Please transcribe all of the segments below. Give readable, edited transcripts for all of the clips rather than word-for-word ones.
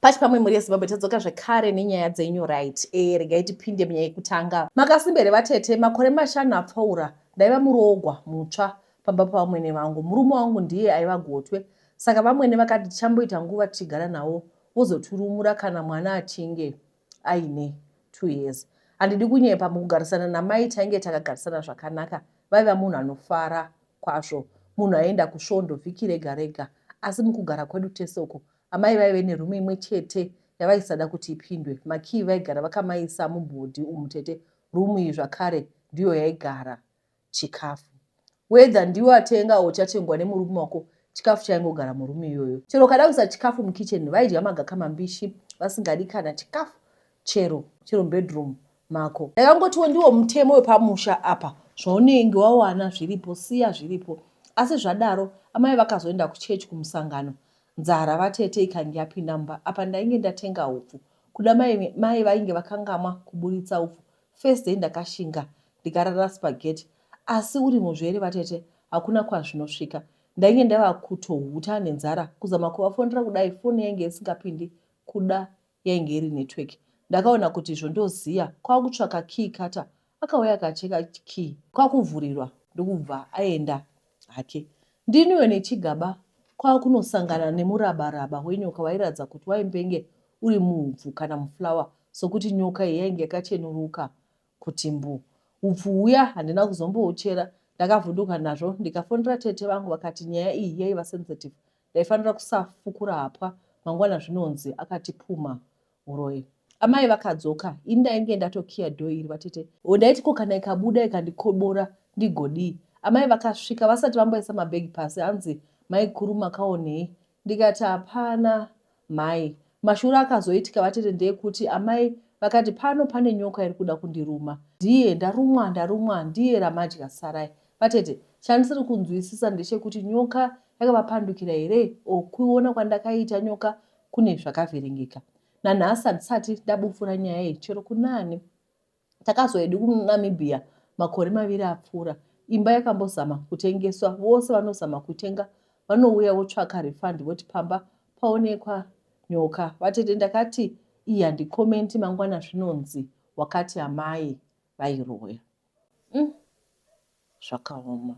Pachi pamwe mhuri yeZimbabwe tadzoka zvekare nenyaya dzenyu right. E, regai tipinde munyaya yekutanga. Makasimba here vatete? Makore mashanu apfuura ndaiva muroogwa mutsva pamba pavamwene vangu. Murume wangu ndiye aiva gotwe saka vamwene vakati tichamboita nguva tichigara navo vozotirumura kana mwana achinge aine 2 years. Handidi kunyepa mukugarisana namai tainge takagarisana zvakanaka. Vaiva munhu anofara kwazvo. Munhu aienda kusvondo vhiki rega rega. Asi mukugara kwedu tese uku Amai vaive neroom imwe chete yavaisada kuti ipindwe. Makey vaigara vakamaisa mubhodhi umu tete. Room iyi zvakare ndiyo yaigara chikafu. Whether ndiwe atenga or chatengwa nemurume wako chikafu chaingogara muroom iyoyo. Chero ukada kuisa chikafu mukitchen vaidya magaka mambishi vasingadi kana chikafu chero chero mubedroom mako. Ndakangotiwo ndiwo mutemo wepamusha apa zvaunenge wawana zviripo siya zviripo. Asi zvadaro amai vakazoenda kuchurch kumusangano Nzara vatete ikange yapinda mumba apa ndainge ndatenga hupfu kuda mai mai vainge vakangamwa kuburitsa upfu first day ndakashinga ndikarara spaghetti asi uri muzvere vatete hakuna kwazvinosvika ndainge ndava kutohuta nenzara kuzama kuvafonera kudai foni yainge isingapindi kuda yainge iri network ndakaona kuti zvondoziya kwakutsvaka key cutter akauya akacheka key kwakuvhurirwa ndokubva aenda hake ndiniwe nechigaba kwakunosangana nemurabaraba wenyoka wairatidza kuti waimbenge uri muhupfu kana muflower sokuti nyoka iyi yainge yakachenuruka kuti mbu hupfu huya handina kuzombouchera ndakavhunduka nazvo ndikafonera tete vangu vakati nyaya iyi yaiva sensitive Ndaifanira kusafukura hapwa mangwana zvinonzi akatipumha huroyi. Amai vakadzoka ini ndainge ndatokiya door iri vatete. Ndaiti ko kana ikabuda ikandikobora ndigodii. Amai vakasvika vasati vamboisa mabag pasi hanzi maikuru makaonei ndikati hapana mhai. Mashura akazoitika vatete ndeekuti amai vakati pano pane nyoka iri kuda kundiruma. Ndiye ndarumwa ndarumwa ndiye ramadya sarai. Vatete, chandisiri kunzwisisa ndechekuti nyoka yakavapandukira here or kuona kwandakaita nyoka kune zvakavhiringika. Nanhasi handisati ndabufura nyaya iyi chero kunani. Takazoedu kuNamibia makore maviri apfuura. Imba yakambozama kutengeswa, vose vanozama kutenga vanouya votsvaka refund voti pamba paonekwa nyoka. Vatete ndakati iyi handikomenti mangwana zvinonzi wakati amai vairoya. Zvakaoma.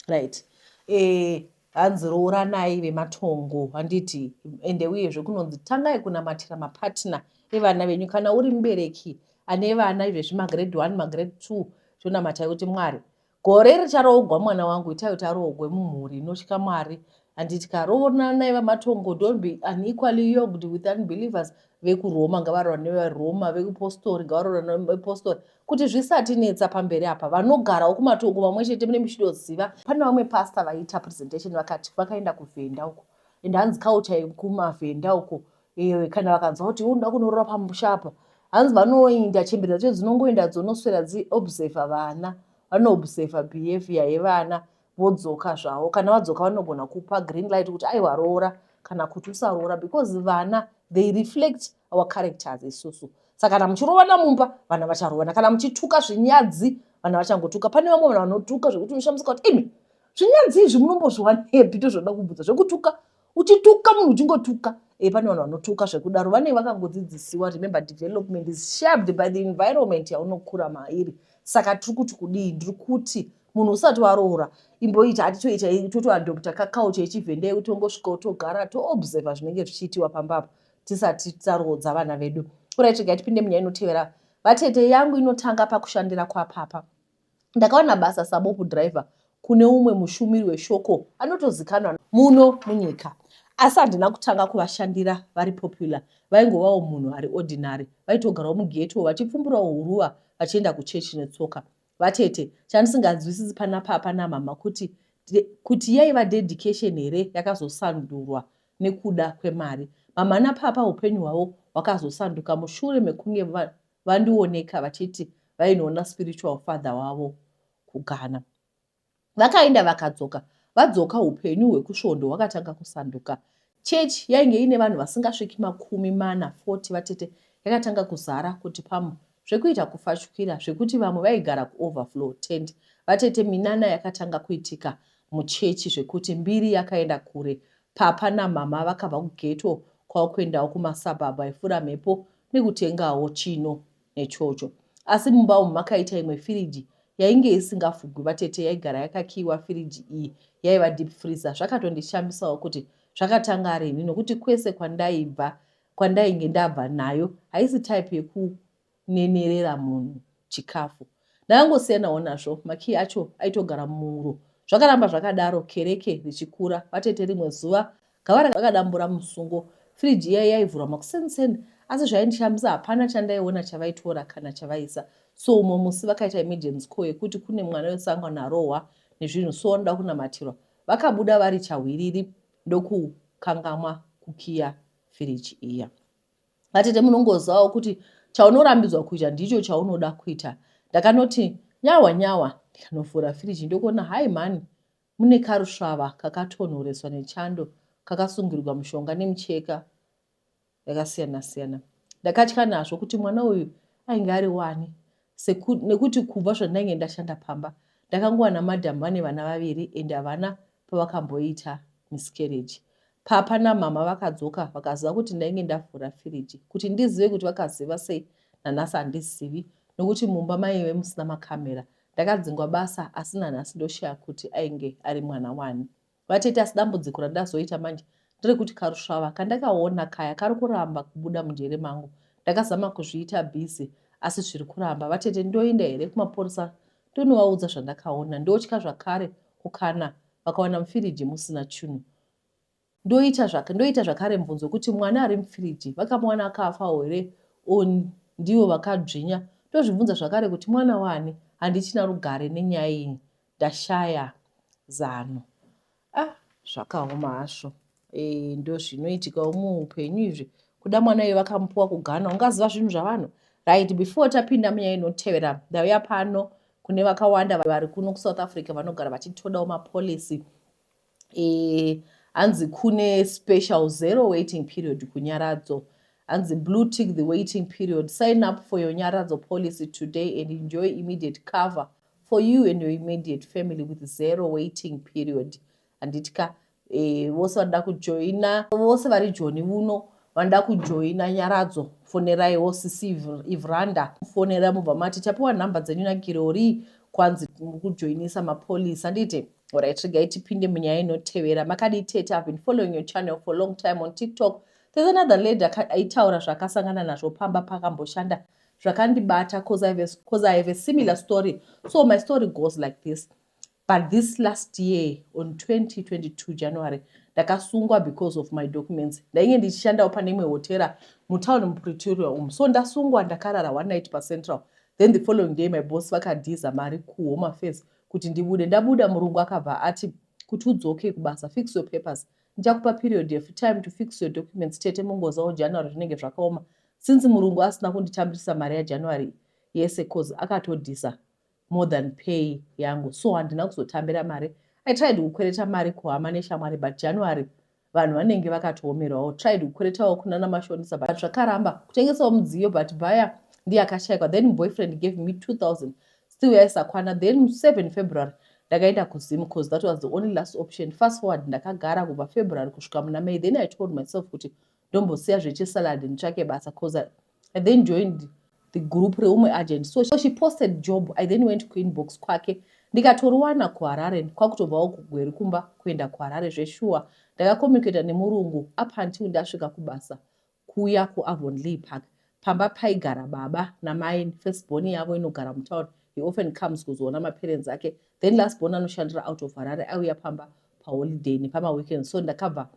Right. Eh, hanzi rooranai vematongo handiti ende uyezve kunonzi tangai kunamatira mapartner evana venyu kana uri mubereki ane vana izvezvi magrade 1 magrade 2 tonamatai kuti Mwari gore richaroogwa mwana wangu itai kuti aroogwe mumhuri inotya Mwari handiti ka rooranai vamatongo don't be unequally yoked with unbelievers vekuroma ngavaroorane nevaroma vekupostori ngavaroorane nevapostori kuti zvisatinetsa pamberi apa vanogarawo kumatongo vamwe chete mune muchitoziva pane vamwe pastor vaiita presentation vakati vakaenda kuvhenda uko and hanzi culture yekumavhenda uko eh, kana vakanzwa kuti unoda kunorora pamusha apa hanzi vanoinda chembere dzacho dzinongoenda dzonoswera dziobserva vana vanoobserva behavior yevana vodzoka zvavo kana vadzoka vanogona kupa green light kuti aiwa roora kana kuti usaroora because vana they reflect our characters isusu saka kana muchirovana mumba vana vacharovana kana muchituka zvinyadzi vana vachangotuka pane vamwe vanhu vanotuka zvekuti unoshamisika kuti imi zvinyadzi izvi munombozviwanepi tozvoda kubvunza zvekutuka uchituka munhu uchingotuka e pane vanhu vanotuka zvekudaro vanenge vakangodzidzisiwa remember development is shaped by the environment yaunokura mairi saka tiri kuti kudii ndiri kuti munhu usati waroora imboita hatitoita totoadopta kaculture yechivhenda yekuti ongosvika utogara toobserva zvinenge zvichiitiwa pamba apo tisati taroodza vana vedu orit regai tipinde munyaya inotevera vatete yangu inotanga pakushandira kwapapa ndakawana basa sabopu driver kune umwe mushumiri weshoko anotozikanwa muno munyika asi handina kutanga kuvashandira vari popular vaingovawo munhu ari ordinary vaitogarawo mugeto vachipfumburawo huruva vachienda kuchechi netsoka Vatete, chandisinganzwisisi pana papa namhamha kuti kuti yaiva dedication here yakazosandurwa nekuda kwemari. Mhamha napapa hupenyu hwavo hwakazosanduka mushure mekunge vandioneka vachiti vainoona spiritual father wavo kuGhana. Vakaenda vakadzoka. Vadzoka hupenyu hwekusvondo hwakatanga kusanduka. Church yainge iine vanhu vasingasviki 40, 40 vatete yakatanga kuzara kuti pamu zvekuita kufashukira zvekuti vamwe vaigara kuoverflow tent. Vatete minana yakatanga kuitika muchechi zvekuti mbiri yakaenda kure. Papa namhamha vakabva kughetto kwakuendawo kumasuburbs aifura mhepo nekutengawo chino nechocho. Asi mumba umu makaita imwe firiji yainge isingafugwi, vatete, yaigara yakakiyiwa. Firiji iyi yaiva deep freezer. Zvakatondishamisawo kuti zvakatanga rini, nokuti kwese kwandaibva, kwandainge ndabva nayo, haisi type yekunenerera munhu chikafu. Ndakangosiyanawo nazvo. Makii acho aitogara muuro. Zvakaramba zvakadaro kereke richikura, vatete. Rimwe zuva gava rakadambura musungo. Firiji iya yaivhurwa makuseniseni, asi zvaindishamisa, hapana chandaiona chavaitora kana chavaisa. So umwe musi vakaita emergency call yekuti kune mwana wesangano arohwa nezvinhu, so vanoda kunamatirwa. Vakabuda vari chahwiriri ndokukangamwa kukiya firiji iya. Vatete, munongozivawo kuti chaunorambidzwa kuita ndicho chaunoda kuita. Ndakanoti nyawa nyawa, ndikanovhura firiji, ndokuona, hai mani, mune karusvava kakatonhoreswa nechando, kakasungirirwa mushonga nemucheka yakasiyana-siyana. Ndakatya nazvo kuti mwana uyu ainge ari wani, nekuti kubva zvandainge ndashanda pamba, ndakangowana madhamu vane vana vaviri, ende havana pavakamboita miscarriage. Papa namama vakadzoka vakaziva kuti ndainge ndavhura firiji. Kuti ndizive kuti vakaziva sei, nanhasi handizivi, nokuti mumba maive musina makamera. Ndakadzingwa basa, asi nanhasi ndoshaya kuti ainge ari mwana wani, vatete. Asi dambudziko randazoita manje nderekuti karusvava kandakaona kaya kari kuramba kubuda munjere mangu. Ndakazama kuzviita busy, asi zviri kuramba, vatete. Ndoenda here kumapurisa ndonovaudza zvandakaona? Ndotya zvakare kukana vakawana mufiriji musina chinhu. Ndoita zvakare mubvunzo wekuti mwana ari mufiriji vakamuwana akafawo here, o ndivo vakadzvinya? Ndozvibvunza zvakare kuti mwana wani. Handichina rugare nenyaya iyi, ndashaya zano. Ah, zvakaoma hazvo. Ndo zvinoitikawo muupenyu izvi. Kuda mwana iye vakamupuwa kuGhana, ungaziva zvinhu zvavanhu, right? Before tapinda munyaya inotevera, ndauya pano kune vakawanda vari kuno kuSouth Africa vanogara vachitodawo mapolicy. Hanzi kune special zero waiting period kuNyaradzo. Hanzi, "Blue tick the waiting period. Sign up for your Nyaradzo policy today and enjoy immediate cover for you and your immediate family with zero waiting period." Handitya, vose vanoda kujoina, vose vari Joni uno vanoda kujoina Nyaradzo, foneraiwo sisi Ivranda. Fonera mubva mati tapiwa nhamba dzenyu naGirori, kwanzi muri kujoinisa mapolisi, handiti? Alright, regai tipinde munyaya inotevera. Makadii, tete? I've been following your channel for a long time on TikTok. There's another lady aitaura zvakasangana nazvo pamba pakamboshanda. Zvakandibata 'cause I have a similar story. So my story goes like this. But this last year on 2022 January, ndakasungwa because of my documents. Ndainge ndichishandawo pane imwe hotera mutauni muPretoria umu. So ndasungwa, ndakarara one night paCentral. Then the following day my boss vakadhiza mari kuHome Affairs kuti ndibude. Ndabuda, murungu akabva ati, "Kuti udzoke kubasa, fix your papers. Ndichakupa period of time to fix your documents." Tete, mungozawo January zvinenge zvakaoma. Since murungu asina kunditambirisa mari yaJanuary yese, 'cause akatodhisa more than pay yangu, so handina kuzotambira mari. I tried kukwereta mari kuhama neshamwari, but January vanhu vanenge vakatoomerwawo. Tried kukweretawo kuna namashonisa, but zvakaramba. Kutengesawo mudziyo, but buyer ndiye akashayikwa. Then boyfriend gave me 2000, still yaisakwana. Then 7 February ndakaenda kuZim, 'cause that was the only last option. Fast forward, ndakagara kubva February kusvika muna May. Then I told myself kuti ndombosiya zvechisalad, nditsvake basa, 'cause I then joined the group reumwe agent. So she posted job. I then went kuinbox kwake, ndikatoriwana kuHarare, kwakutobvawo kuGweru kumba kuenda kuHarare. Zveshuwa, ndakacommunicata nemurungu up until ndasvika kubasa kuya kuAvonlea Park. Pamba paigara baba namai. Firstborn yavo inogara mutown, he often comes kuzoona maparents ake. Then lastborn anoshandira out of Harare, auya pamba paholiday nepamaweekend. So ndakabva,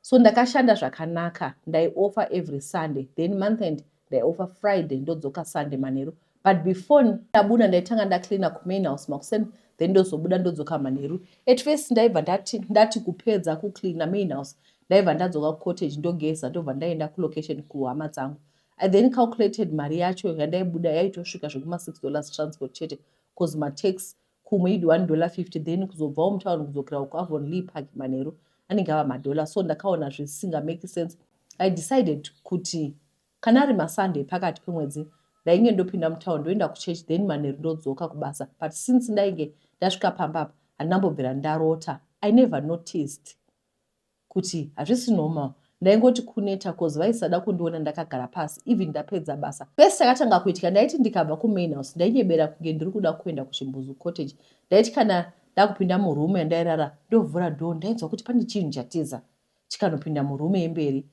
so ndakashanda zvakanaka. Ndaiofa every Sunday, then month end ndaiofa Friday, ndodzoka Sunday manheru. But before ndabuda, ndaitanga ndacleana kumain house makuseni, then ndozobuda, ndodzoka manheru. At first ndaibva ndati kupedza kucleana main house, ndaibva ndadzoka kucottage, ndogeza, ndobva ndaenda kulocation kuhama dzangu. I then calculated mari yacho yandaibuda yaitosvika zvekuma$6 transport chete, 'cause mataxi kumwe idi $1.50, then kuzobvawo mutauni kudzokera kuAvonlea Park manheru anenge ava madollar. So ndakaona zvisingamake sense. I decided kuti kana ari maSunday pakati pemwedzi, ndainge ndopinda mutauni, ndoenda kuchechi, then manheru ndodzoka kubasa. But since ndainge ndasvika pamba apa, handinambobvira ndarota. I never noticed kuti hazvisi normal. Ndaingoti kuneta cause vaisada kundiona ndakagara pasi even ndapedza basa. First chakatanga kuitika ndaiti ndikabva kumain house ndainyebera kunge ndiri kuda kuenda kuchimbuzu cottage. Ndaiti kana ndakupinda muroom yandairara ndovhura door ndainzwa kuti pane chinhu chatiza chikanopinda muroom yemberi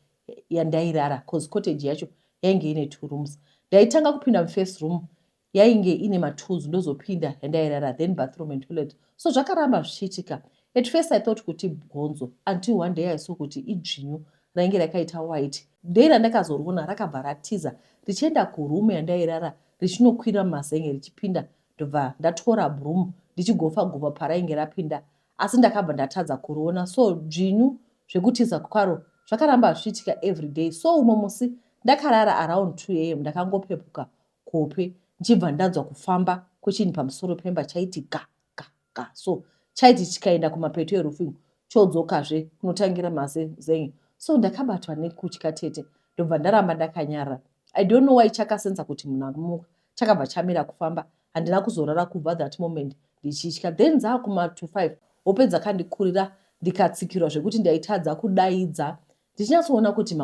yandairara cause cottage yacho yainge ine two rooms. Ndaitanga kupinda mufirst room yainge ine matools ndozopinda yandairara then bathroom and toilet so zvakaramba zvichiitika at first i thought kuti gonzo until one day i saw kuti idzvinyu rainge rakaita white day randakazoriona rakabva ratiza richienda kuroom yandairara richinokwira mumazenge richipinda ndobva ndatora broom ndichigofa gofa parainge rapinda asi ndakabva ndatadza kuriona so dzvinyu zvekutiza kwaro zvakaramba zvichiitika everyday so umwe musi ndakarara around 2 am ndakangopepuka kuhope ndichibva ndanzwa kufamba kwechinhu pamusoro pemba chaiti ga ga ga so chaiti chikaenda kumapeto eroofing chodzokazve kunotangira mazenge so ndakabatwa nekutya tete ndobva ndaramba ndakanyarara i don't know why chakasenza kuti munhu amuka chakabva chamira kufamba handina kuzorara kubva that moment ndichitya then dzaakuma to 5 hope dzakandikurira ndikatsikirwa zvekuti ndaitadza kudaidza ndichinyatsoona kuti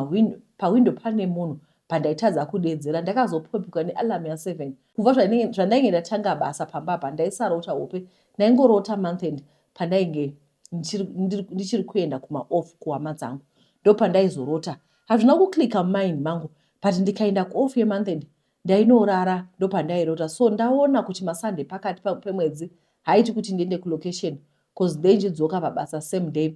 pawindo pane munhu pandaitadza kudedzera ndakazopepuka nealarm ya7 kubva zvandainge ndatanga basa pamba apa ndaisarota hope ndaingorota month end pandainge ndichiri kuenda kumaoff kuhama dzangu ndopandaizorota hazvina kuclicka mumind mangu but ndikaenda kuoff yemonth end ndainorara ndopandairota so ndaona kuti masunday pakati pemwedzi haiti kuti ndiende kulocation cause ndeinjidzoka pabasa same day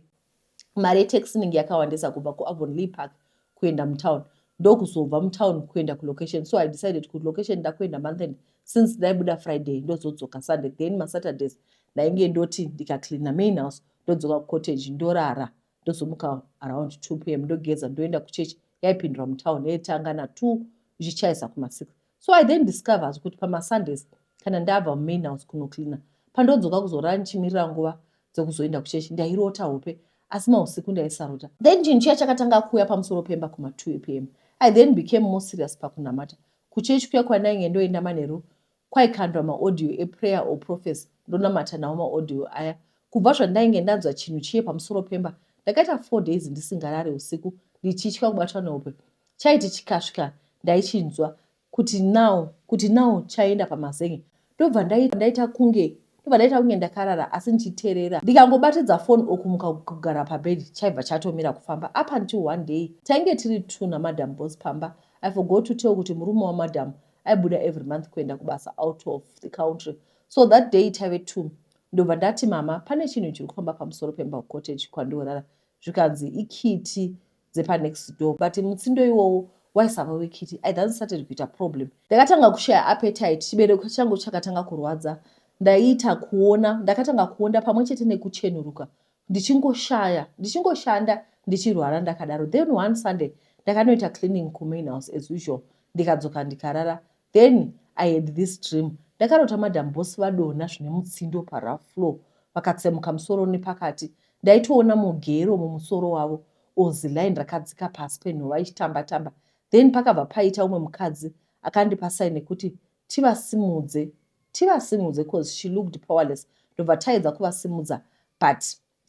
mari yetaxi inenge yakawandisa kubva kuAvonlea Park kuenda mutown ndokuzobva mutown kuenda kulocation so i decided kuti location ndakuenda month end since ndaibuda friday ndozodzoka sunday then masaturdays ndainge ndoti ndikacleana main house ndodzoka kucottage ndorara ndozomuka around 2 pm ndogeza ndoenda kuchechi yaipindura mutown yaitanga na2 ichichaisa kuma6 so i then discovered kuti pamasundays kana ndabva mumain house kunocleana pandodzoka kuzorara ndichimirira nguva dzekuzoenda kuchechi ndairota hope asi mausiku ndaisarota then chinhu chiya chakatanga kuuya pamusoro pemba kuma2 pm i then became more serious pakunamata kuchechi kuya kwandainge ndoenda manheru kwaikandwa maaudio eprayer or prophecy ndonamata nawo maaudio aya kubva zvandainge ndanzwa chinhu chiye pamusoro pemba ndakaita four days ndisingarari usiku ndichitya kubatwa nehope chaiti chikasvika ndaichinzwa kuti now kuti now chaenda pamazenge ndobva ndaita kunge ndobva ndaita kunge ndakarara asi ndichiteerera ndikangobatidza foni okumuka kugara pabhedi chaibva chatomira kufamba up until one day tainge tiri two namadam boss pamba i forgot to tell kuti murume wamadam aibuda every month kuenda kubasa out of the country so that day taive two ndobva ndati mama pane chinhu chiri kufamba pamusoro pemba cottage kwandorara zvikanzi ikiti dzepanext door but mutsindo iwowo waisava wekiti i then started kuita problem ndakatanga kushaya appetite chibereko changu chakatanga kurwadza ndaiita kuona ndakatanga kuonda pamwe chete nekuchenuruka ndichingoshaya ndichingoshanda ndichirwara ndakadaro then one sunday ndakanoita cleaning kumain house as usual ndikadzoka ndikarara then i had this dream ndakarota madam boss vadonha zvine mutsindo parough floor vakatsemuka musoro nepakati ndaitoona mugero mumusoro wavo oziline rakadzika pasi penhova ichitamba tamba then pakabva paita umwe mukadzi akandipa sign nekuti tivasimudze tivasimudze cause she looked powerless ndobva taedza kuvasimudza but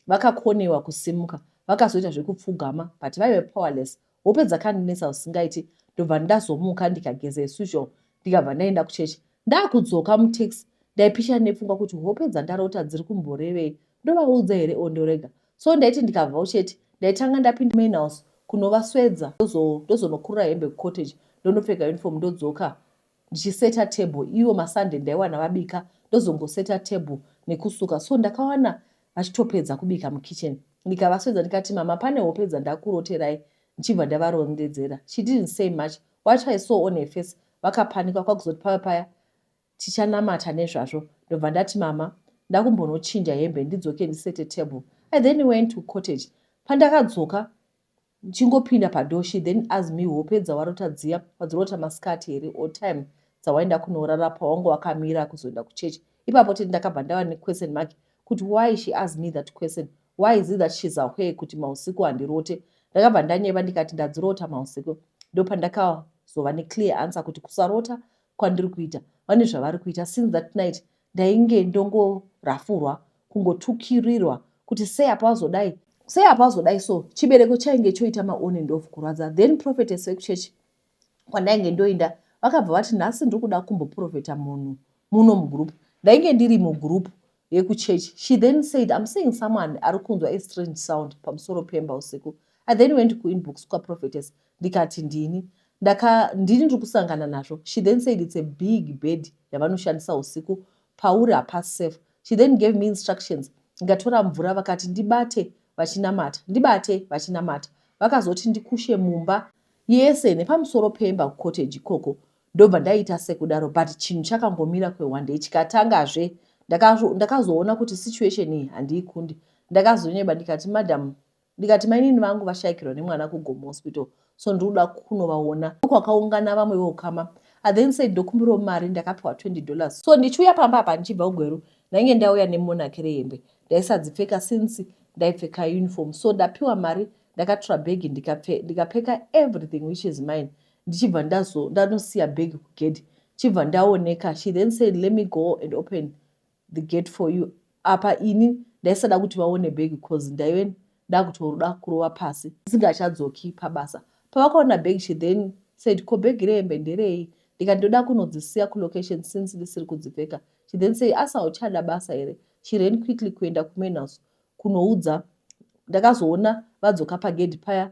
vakakonewa kusimuka vakazoita zvekupfugama but vaive powerless hope dzakandinetsa zvisingaiti ndobva ndazomuka ndikageza as usual ndikabva ndaenda kuchechi ndaakudzoka mutaxi ndaipisha nepfungwa kuti hope dzandarota dziri kumborevei ndovaudza here ondorega so ndaiti ndikabva uchete ndaitanga ndapinda main house kunovaswedza ndozonokurura hembe kucottage ndonopfeka uniform ndodzoka ndichiseta table ivo masunday ndaiwana vabika ndozongoseta table nekusuka so ndakawana vachitopedza kubika mukitchen ndikavaswedza ndikati mama pane hope dzandakuroterai ndichibva ndavarondedzera she didn't say much what i saw on her face vakapanika kwakuzoti pava paya tichanamata nezvazvo ndobva ndati mama ndakumbonochinja hembe ndidzoke ndisete table i then went to cottage pandakadzoka ndichingopinda padoor she then asked me hope dzawarota dziya wadzirota masikati here or time dzawaenda kunorara pawanga wakamira kuzoenda kuchechi ipapo tete ndakabva ndava nequestion mark kuti why she asked me that question why is it that shes aware kuti mausiku handirote ndakabva ndanyeva ndikati ndadzirota mausiku ndopandakazova neclear answer kuti kusarota kwandiri kuita vane zvavari kuita since that night ndainge ndongorafurwa kungotukirirwa kuti sei apa wazodai Sei apa azodai so? Chibereko chainge choita maon and off kurwadza. Then prophetess vekuchechi kwandainge ndoinda vakabva vati, "Nhasi ndiri kuda kumboprofeta munhu muno mugroup." Ndainge ndiri mugroup yekuchechi. She then said, "I'm seeing someone ari kunzwa a strange sound pamusoro pemba usiku." I then went kuinbox kwaprophetess ndikati, "Ndini ndaka ndini ndiri kusangana nazvo." She then said it's a big bed yavanoshandisa usiku, pauri hapasi safe. She then gave me instructions. Ndikatora mvura, vakati ndibate vachinamata, ndibate vachinamata. Vakazoti ndikushe mumba yese nepamusoro pemba kucottage ikoko. Ndobva ndaita sekudaro, but chinhu chakangomira kweone day, chikatangazve. Ndakazoona kuti situation iyi handiikundi. Ndakazonyeba ndikati, "Madam," ndikati, "mainini vangu vashayikirwa nemwana kuGomo Hospital, so ndiri kuda kunovaona." Kwakaungana vamwe veukama. I then said ndokumbirawo mari. Ndakapiwa $20. So ndichiuya pamba apa ndichibva kuGweru, ndainge ndauya nemonaki rehembe ndaisadzipfeka since ndaipfeka uniform. So ndapiwa mari, ndakatora bhegi, ndikapeka everything which is mine, ndichibva ndanosiya bhegi kugedhi, chibva ndaoneka. She then said, "Let me go and open the gate for you." Apa ini ndaisada kuti vaone bhegi 'cause ndaive ndakutoda kurova pasi ndisingachadzoki pabasa. Pavakaona bhegi, she then said, "Ko bhegi rehembe nderei?" Ndikati ndoda kunodzisiya kulocation since ndisiri kudzipfeka. She then say, "Asi hauchada basa here?" She ran quickly kuenda kumain house kunoudza. Ndakazoona vadzoka pagedhi paya,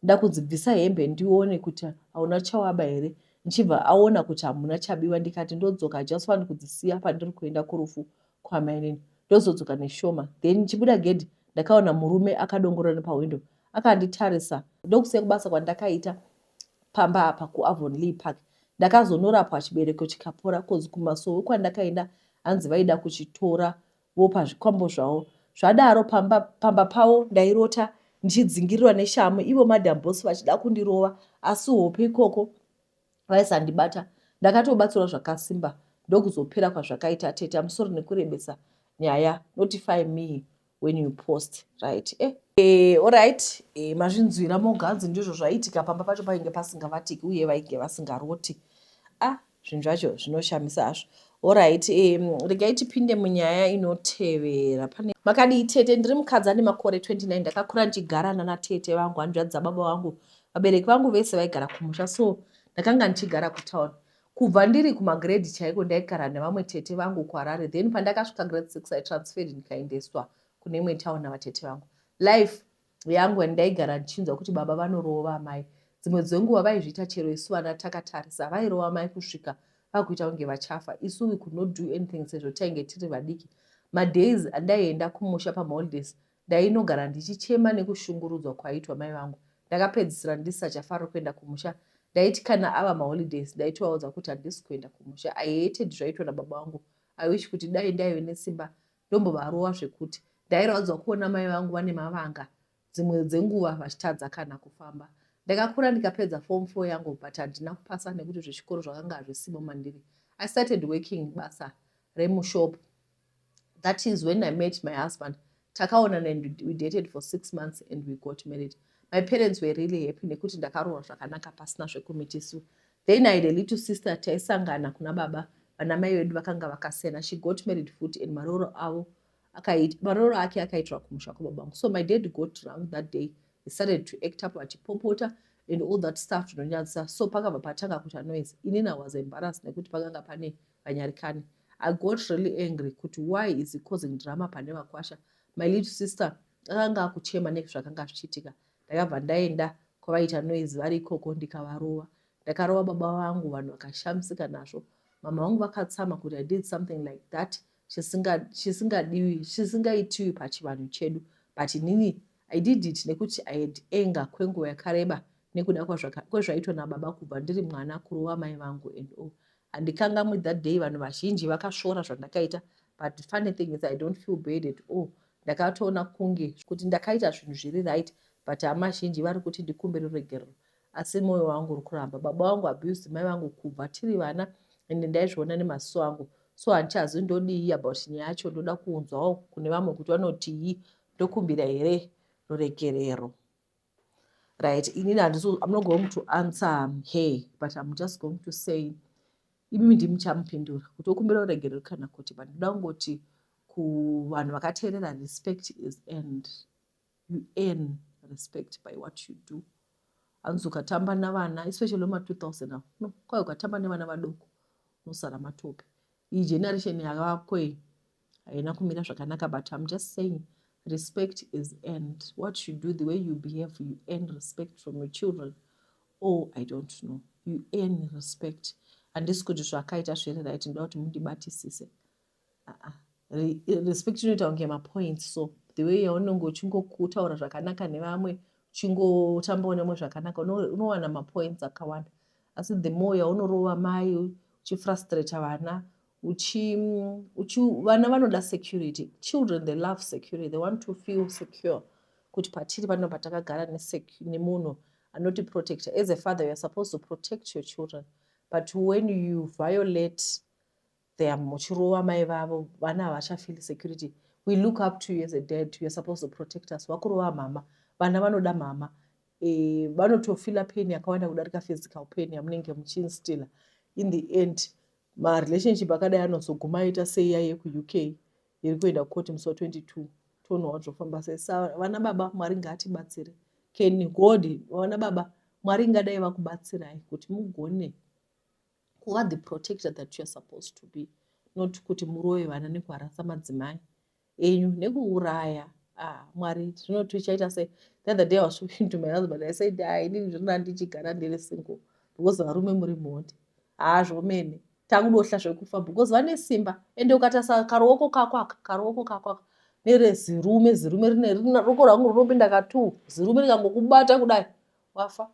ndakunzi, "Bvisa hembe ndione kuti hauna chawaba here." Ndichibva aona kuti hamuna chabiwa. Ndikati ndodzoka, just want kudzisiya pandiri kuenda kurufu kwamainini, ndozodzoka neshoma. Then ndichibuda gedhi, ndakaona murume akadongorora nepahwindo akanditarisa. Ndokusiya kubasa kwandakaita pamba apa kuAvonlea Park. Ndakazonorapwa chibereko chikapora, 'cause kumasowe kwandakaenda hanzi vaida kuchitora vopa zvikwambo zvavo. Zvadaro, pamba pavo ndairota ndichidzingirirwa neshamu, ivo Madam Boss vachida kundirova, asi hope ikoko vaisandibata. Ndakatobatsirwa zvakasimba. Ndokuzopera kwazvakaita. Tete, amusoro nekurebesa nyaya. Notify me when you post, right? Alright, mazvinzwira moga. Ndizvo zvaiitika pamba pacho, painge pasingavatiki uye vainge vasingaroti. Ah, zvinhu zvacho zvinoshamisa hazvo. Alright, regai tipinde munyaya inotevera. Pane makadii tete? Ndiri mukadzi ane makore 29. Ndakakura ndichigara nanatete vangu, hanzvadzi dzababa vangu. Vabereki vangu vese vaigara kumusha, so ndakanga ndichigara kutauni. Kubva ndiri kumagrade chaiko ndaigara nevamwe tete vangu kuHarare. Then pandakasvika grade 6, I transferred, ndikaendeswa kune imwe town navatete vangu. Life yangu yandaigara ndichinzwa kuti baba vanorova amai. Dzimwe dzenguva vaizviita chero isu vana takatarisa. Vairova mai kusvika vakuita kunge vachafa. Isu we could not do anything sezvo tainge tiri vadiki. Madays andaienda kumusha pamaholidays, ndainogara ndichichema nekushungurudzwa kwaiitwa mai vangu. Ndakapedzisira ndisachafari kuenda kumusha. Ndaiti kana ava maholidays, ndaitovaudza kuti handisi kuenda kumusha. I hated zvaitwa nababa vangu. I wish kuti dai ndaive nesimba ndombovarova zvekuti. Ndairwadzwa kuona mai vangu vane mavanga, dzimwe dzenguva vachitadza kana kufamba. Ndakakura ndikapedza form 4 yangu, but handina kupasa nekuti zvechikoro zvakanga hazvisimo mandiri. I started working basa remushop. That is when I met my husband. Takaonana and we dated for 6 months and we got married. My parents were really happy nekuti ndakaroorwa zvakanaka pasina zvekumitisiwa. Then I had a little sister. Taisangana kuna baba, vana mai vedu vakanga vakasiyana. She got married futi and marooro avo, marooro ake akaitirwa kumusha kwababa vangu. So my dad got drunk that day. He started to act up, achipopota and all that stuff zvinonyadzisa. So pakabva patanga kuita noise. Inini I was embarrassed nekuti pakanga pane vanyarikani. I got really angry kuti why is he causing drama pane vakwasha? My little sister akanga akuchema nezvakanga zvichiitika. Ndakabva ndaenda kwavaita noise vari ikoko, ndikavarova. Ndakarova baba vangu, vanhu vakashamisika nazvo. Mama vangu vakatsama kuti I did something like that chisingadiwi, chisingaitiwi pachivanhu chedu, but inini I did it nekuti I had anger kwenguva yakareba nekuda kwezvaitwa nababa kubva ndiri mwana, kurova mai vangu and all. Handikangamwi that day. Vanhu vazhinji vakasvora zvandakaita, but the funny thing is I don't feel bad at all. Ndakatoona kunge kuti ndakaita zvinhu zviri right, but hama zhinji vari kuti ndikumbire ruregerero, asi mwoyo wangu uri kuramba. Baba vangu abused mai vangu kubva tiri vana ende ndaizviona nemaziso angu, so handichazi ndodii about nyaya yacho. Ndoda kuunzwawo kune vamwe kuti vanotii. Ndokumbira here ruregerero? Right, inini handisi, I'm not going to answer her, but I'm just going to say imimi ndimi muchamupindura kuti okumbira ruregerero kana kuti. But ndoda kungoti kuvanhu vakateerera, respect is earned. You earn respect by what you do. Hanzi ukatamba navana, especially vema2000 avo, no, kwai ukatamba nevana vadoko unosara matope. Iyi generation yavako iyi haina kumira zvakanaka, but I'm just saying respect is earned. What you do, the way you behave, you earn respect from your children. Oh, I don't know, you earn respect. Handisi kuti zvakaita zviri right, ndoda kuti mundibatisise. Uh-uh. Respect inoita kunge mapoints, so the way yaunenge uchingokutaura zvakanaka nevamwe, uchingotambawo nevamwe zvakanaka, unowana mapoints akawanda. Asi the more yaunorova mai, uchifrustrata vana, vana vanoda security. Children, they love security. They want to feel secure kuti patiri pano patakagara nemunhu anotiprotecta. As a father, you are supposed to protect your children, but when you violate them, uchirova mai vavo, vana havachafeel security. We look up to you as a dad, you are supposed to protect us. Wakurova mama, vana vanoda mama. Vanotofeela pain yakawanda kudarika physical pain yamunenge muchiinstilla. In the end, marelationship akadai anozoguma aita seiya yekuUK iri kuenda kukoti musi wa22. Tonowa zvofamba sei. Sa vana baba, Mwari ngaatibatsire. Can God, vana baba, Mwari ngadai vakubatsirai kuti mugone kuva the protector that you are supposed to be, not kuti murove vana nekuharasa madzimai enyu nekuuraya. Ah, Mwari, zvino tichaita sei? The other day I was talking to my husband, I said, "Hai, inini zvino ndichigara ndiri single because varume muri mhondi." Haa, zvomene takudohla zvekufa because vane simba. Ende ukatarisa karuoko kako aka, karuoko kako aka nerezirume, zirume rine ruoko rwangu runopinda katu, zirume rikangokubata kudai, wafa.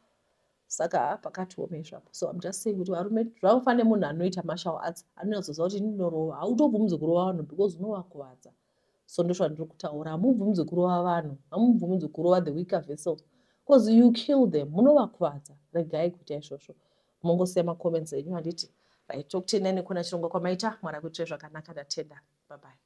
Saka ha, pakatiomei zvapo. So I'm just saying kuti varume, zvakafanira nemunhu anoita martial arts anonyatsoziva kuti ndinorova. Hautobvumidzwi kurova vanhu because unovakuvadza. So ndozvandiri kutaura, hamubvumidzwi kurova vanhu, hamubvumidzwi kurova the weaker vessels because you kill them, munovakuvadza. Regai kuita izvozvo. Mongosiya macomments enyu, handiti? Right, tokutendai nekuona chirongwa kwamaita. Mwari akuitirai zvakanaka. Ndatenda, bye bye.